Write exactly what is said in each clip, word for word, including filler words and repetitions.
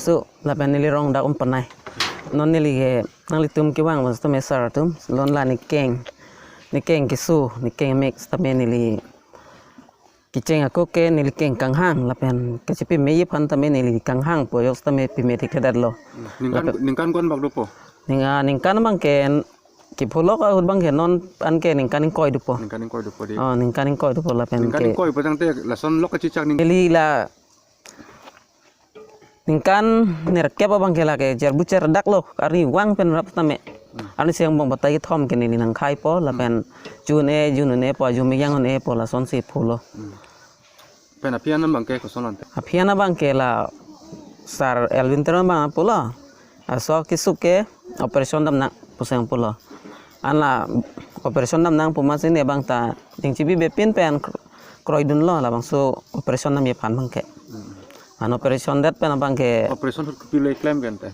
So, lapen neli rong dak um panai. Non neli ke, nanglitum kevang mas tame sar atum, non la ne keng. Ne keng keso, ne keng mek tame neli kecheng ako ke neli keng kanghang, lapen kachepame aphan tame neli kanghangpo, yok tame pame thekthedetlo. Ningkan, lapen ningkan ko-an bak dopo? Ning, ah, ningkan abang ke kepholok ahut abang ke non an ke ningkan ingkoi dopo. Ningkan ingkoi dopo dei. Oh, ningkan ingkoi dopo lapen ningkan ke ingkoi pu tangte lason lok kachechak ning neli la ningkan nerkep abang ke lake cherbu cherdaklo, arnivang pen rap tame. Hmm. Arnisi angbong batai kethom ke neli nangkhaipo, lapen jun e, jun un-epo, jun meyang un-epo, lasonsi pholo. Hmm. Pen aphi an abang ke koson ante? Aphi an abang ke la Sar Elwin Teron abang pulo. Laso kesuk ke operation damnang puseng pulo. An la operation damnang pu amatsi ne abang ta ning chibi bepin pen kr-, kroidunlo labangso operation damji aphan abang ke. Hmm. An operation det pen abang ke. Operation ahut kopilo keklem ke ante?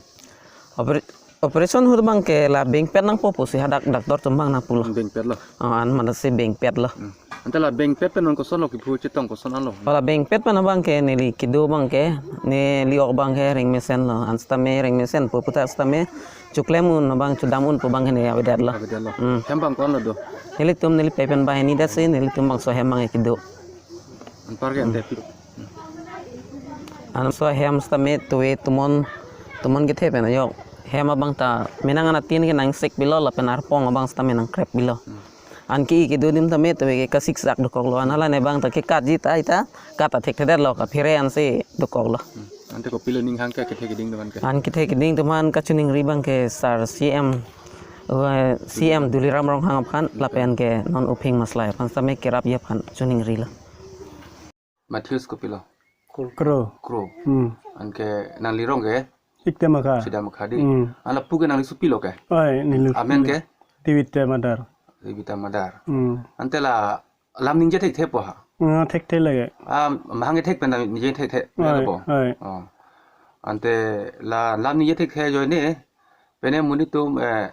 Oper-, operation ahut abang ke la bengpet nangpo pusi hadak doctor atum abang nangpulo. Bengpetlo. Oh, an mane si bengpetlo. Hmm. Ante la bengpet pen non kosonlo kephu chetong koson anlo? Oh, la bengpet pen abang ke neli kedo abang ke, neli ok abang ke rengmesenlo. An sitame rengmesenpo puta sitame choklem un abang chodam un pu abang ke ne avedetlo. Avedetlo. Hmm. Hem abang ko-anlo do? Nelitum neli pei pen banghini detsi nelitum bangso hem abang ke kedo. Anpar ke ante pi? Anso hem sitame tuve tomon, tomon kethe pen ajok. Hem abang ta menang anatin ke nangsikpilo lapen arpong abang sitame nangkreplo. Hmm. Anke kedo adim tame tuve ke kasiksak dokoklo, an hala ne abang ta ke katji ta ita kat ta thekthedetlo, kaphere ansi dokoklo. Hmm. Ante kopilo ning hang ke kethe keding atum an ke? An kethe keding atum an kachiningri abang ke sar C M, eh, C M Tuliram Ronghang aphan lapen ke non Uphing Maslai aphan sitame kerapji aphan chiningrilo. Matthews kopilo? Kro. Kro. Hmm. Anke nangli rong ke? Sikdam Akha. Sikdam Akha dei. Hmm. An lapu ke nangli sopilo ke? Oi, neli. Amen ke? Tabitha Madar. Tabitha Madar. Hmm. Ante la lam ningje thekthepo ha? Ah, thekthe lake. Ah, mahang thek pen ningje thekthe. Oi, oi. Oh. Ante la lam ningje thekthe ajoine, pine monit atum, eh,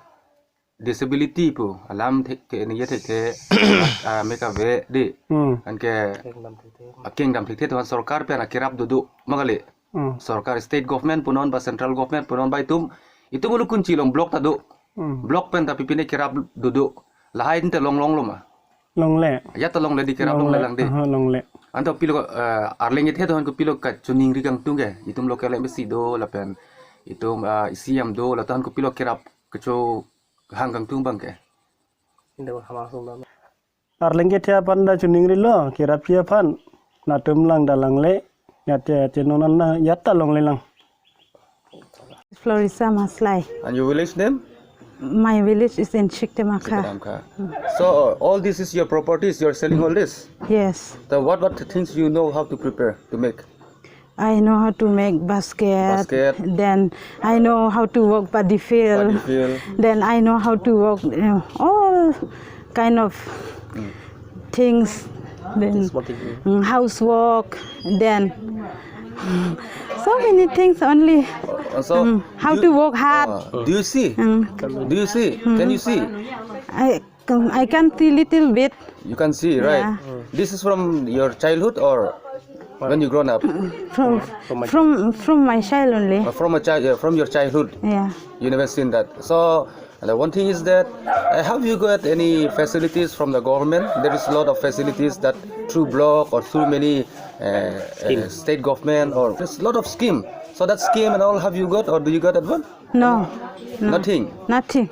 disability pu alam thek ke ningje thekthe, ah, mek ave dei. Hmm. Anke akeng dam thekthe atum an sorkar pen akerap dodo ma kali. Hmm. Sorkar, state government punon ba central government punon ba itum, itum ulu kunchi along block ta do. Hmm. Block pen ta pipine kerap dodo. Lahai ante longlonglo ma? Longle. Ya ta longle dei, kerap longle, longlelang dei. Aha, longle. Ante pilo, eh, arleng kethe atum an kopilo kachiningri kangtung ke? Itum local M A C do lapen itum, ah, C M do, latum an kopilo kerap kecho hang kangtung abang ke? Arleng kethe aphan ta chiningrilo, kerapji aphan, latum lang ta langle, yate yate non an na, ya ta longlelang. Florissa Maslai. And your village name? My village is in Sikdam Akha. Sikdam Akha. So, all this is your properties, you're selling all this? Yes. So what, what things you know how to prepare, to make? I know how to make basket. Basket. Then I know how to work paddy field. Paddy field. Then I know how to work, uh, all kind of things. Then, mm, housework. Then, mm, so many things only. Uh, so, mm, how to work hard. Uh, do you see? Mm. Do you see? Can you see? I Um, I can see little bit. You can see, right? Yeah. This is from your childhood or when you grown up? From, from, from my child only. Uh, from a child, uh, from your childhood. Yeah. You never seen that. So, and the one thing is that, uh, have you got any facilities from the government? There is a lot of facilities that through block or through many, uh, uh, state government, or there's a lot of scheme. So that scheme and all, have you got or do you got that one? No, no. Nothing? Nothing.